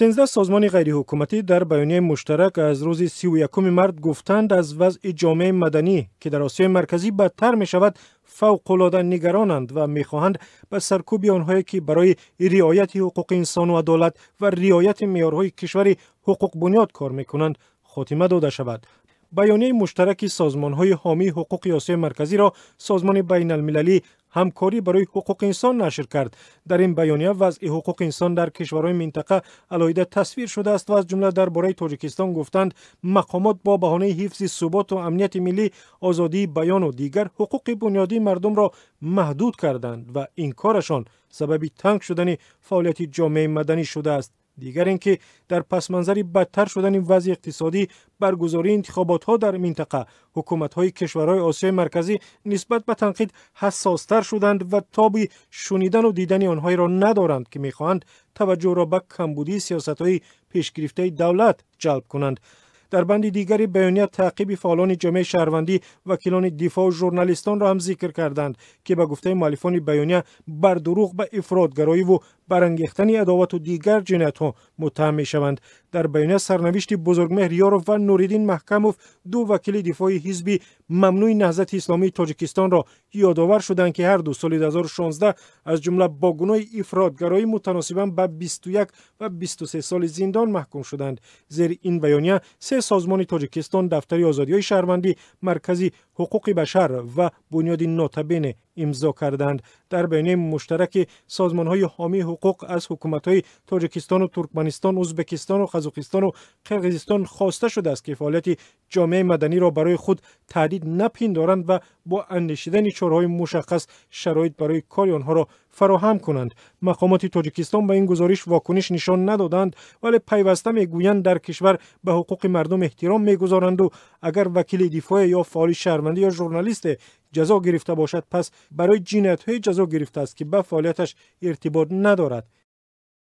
13 созмони ғайриҳукуматӣ дар баёнияи муштарак аз рӯзи 31 март гуфтанд, аз вазъи ҷомеаи маданӣ, ки дар Осиёи Марказӣ бадтар мешавад, фавқулода нигаронанд ва мехоҳанд ба саркӯби онҳое, ки барои риояти ҳуқуқи инсону адолат ва риояти меъёрҳои кишвари ҳуқуқбунёд кор мекунанд, хотима дода шавад. Баёнияи муштараки созмонҳои ҳомии ҳуқуқи Осиёи Марказиро Созмони байналмилалӣ ҳамкорӣ барои ҳуқуқи инсон нашр кард. Дар ин баёния вазъи ҳуқуқи инсон дар кишварҳои минтақа алоҳида тасвир шудааст ва аз ҷумла дар бораи Тоҷикистон гуфтанд, мақомот бо баҳонаи ҳифзи суботу амнияти миллӣ озодии баёну дигар ҳуқуқи бунёдии мардумро маҳдуд карданд ва ин корашон сабаби танг шудани фаъолияти ҷомеаи маданӣ шудааст. Дигар ин ки дар пасманзари бадтар шудани вазъи иқтисодӣ, баргузории интихоботҳо дар минтақа, ҳукуматҳои кишварҳои Осиёи Марказӣ нисбат ба танқид ҳассостар шуданд ва тоби шунидану дидани онҳоеро надоранд, ки мехоҳанд таваҷҷӯҳро ба камбудии сиёсатҳои пешгирифтаи давлат ҷалб кунанд. Дар банди дигари баёния таъқиби фаъолони ҷомеаи шаҳрвандӣ, вакилони дифоъу журналистонро ҳам зикр карданд, ки ба гуфтаи муаллифони баёния бар дурӯғ ба ифротгароиву барангехтани адовату дигар ҷиноятҳо муттаҳам мешаванд. Дар баёния сарнавишти Бузургмеҳр Ёров ва Нуриддин Маҳкамов, ду вакили дифои ҳизби мамнӯи Наҳзати Исломии Тоҷикистонро ёдовар шуданд, ки ҳар ду соли 2016 аз ҷумла бо гуноҳи ифротгароӣ мутаносибан ба 21 ва 23 соли зиндон маҳкум шуданд. Зери ин баёния се созмони Тоҷикистон, Дафтари озодиҳои шаҳрвандӣ, Маркази ҳуқуқи башар ва Бунёди Нотабене имзо карданд. Дар баёнияи муштараки созмонҳои ҳомии ҳуқуқ аз ҳукуматҳои Тоҷикистону Туркманистон, Ӯзбекистону Қазоқистону Қирғизистон хоста шудааст, ки фаъолияти ҷомеаи маданиро барои худ таҳдид напиндоранд ва бо андешидани чораҳои мушаххас шароит барои кори онҳоро фароҳам кунанд. Мақомоти Тоҷикистон ба ин гузориш вокуниш нишон надоданд, вале пайваста мегӯянд, дар кишвар ба ҳуқуқи мардум эҳтиром мегузоранду агар вакили дифоъе ё фаъоли шаҳрвандӣ ё журналисте ҷазо гирифта бошад, пас барои ҷиноятҳое ҷазо гирифтааст, ки ба фаъолияташ иртибот надорад.